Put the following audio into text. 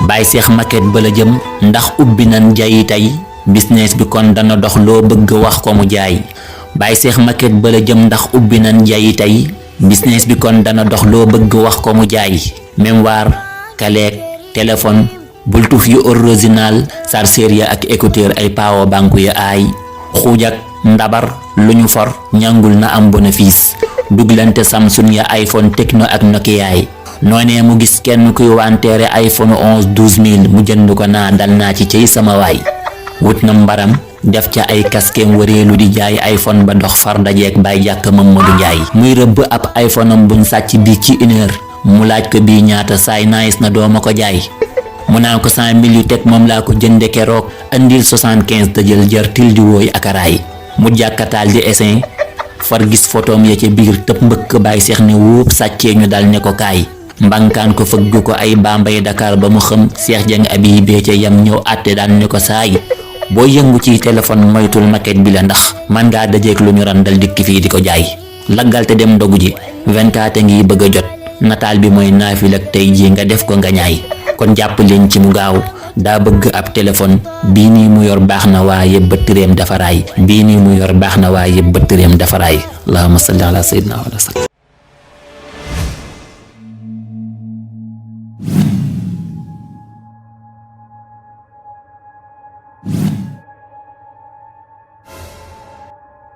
Baye Cheikh maquette ba la jëm ndax ubbi nan jayi tey business bi kon dana dox loo bëgg wax ko mu jaay. Baye Cheikh maquette ba la jëm ndax ubbi nan jayi tey business bi kon dana dox loo bëgg wax ko mu jaay. mémoire kaleek téléphone bultuf yu original chargeur ya ak écouteur ay power bank ya aay xuujak ndabar lu ñu for ñangul na am bénéfice duglante Samsung ya iPhone Tecno ak Nokia yi noonee mu gis kenn kuy wanteere iPhone 11 12000 mu jënd ko naa dal naa ci cey sama waay wut na mbaram def ca ay kaskeem wëreelu di jaay iPhone ba dox far dajeek Baye Jàkk Mamadou Njaay muy rëbb ab iPhone am buñ sàcc bi ci 1 heure mu laaj ko bii ñaata saay nice na dooma ko jaay mu naan ko 100 000 yu teg moom laa ko jënde keroog andil 75 te jël jar til di wooy ak araay mu jàkkataal di essin far gis photom ya ca biir tëb mbëkk Baye Cheikh ne wóob sàccee ñu dal ne ko kaay mbankaan ko fëgg ko ay Bambey Dakar ba mu xëm Cheikh Dieng abi bee ca yam ñëw àtte daan ne ko saay boo yëngu ci téléphone moytul maquette bi la ndax man ngaa dajeek lu ñu randal dikki fii di ko jaay laggal te dem dogu ji 24 ngi bëgg a jot nataal bi mooy naafil ak tey ji nga def ko nga ñaay kon jàpp leen ci mu gaaw daa bëgg ab téléphone bii nii mu yor baax na waaye bëttëreem dafa raay allahumma salli ala sayyidina wa sallam